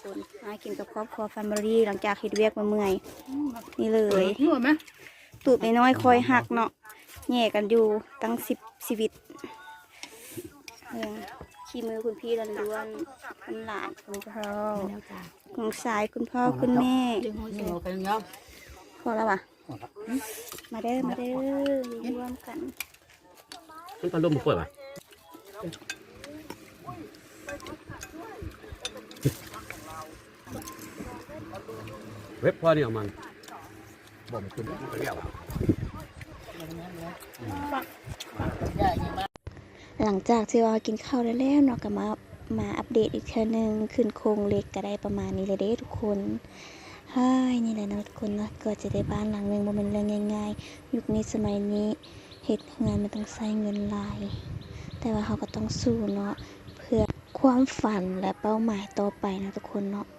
ຄົນ ມາກິນກັບຄອບຄົວ Family ຫຼັງຈາກເຮັດວຽກເມື່ອຍໆ ນີ້ເລີຍ ຮູ້ໄໝ? ຕູບນ້ອຍໆ ຄອຍຮັກເນາະ ແຍ່ກັນຢູ່ຕັ້ງສິບຊີວິດ ເບິ່ງ ຂີ້ມືຄຸນພີ່ລ້ວນໆ ຄຸນຫຼານ ຄຸນພໍ່ ນ້ອງຊາຍ ຄຸນພໍ່ ຄຸນແມ່ ພໍແລ້ວຫວາ? ມາເດີ ມາເດີ ຢູ່ຮ່ວມກັນ ມັນພັດລົມບໍ່ເປີດຫວາ? ເວັບພໍນີ້ເອົາມັນ ບໍ່ມີຄືນ ມັນກໍແລ້ວ ຫຼັງຈາກທີ່ວ່າກິນເຂົ້າໄດ້ແລ້ວເນາະ ກໍມາ ມາອັບເດດອີກເທື່ອໜຶ່ງ ຂຶ້ນໂຄງເຫຼັກກໍໄດ້ປະມານນີ້ແຫຼະເດ້ທຸກຄົນ. ເຮີ້ຍ ນີ້ແຫຼະເນາະທຸກຄົນເນາະ ກວ່າຈະໄດ້ບ້ານຫຼັງໜຶ່ງບໍ່ແມ່ນເລື່ອງງ່າຍໆ ຍຸກນີ້ສະໄໝນີ້ເຮັດເຮືອນມັນຕ້ອງໃຊ້ເງິນຫຼາຍ ແຕ່ວ່າເຮົາກໍຕ້ອງສູ້ເນາະ ເພື່ອຄວາມຝັນ ແລະ ເປົ້າໝາຍຕໍ່ໄປເນາະທຸກຄົນເນາະ.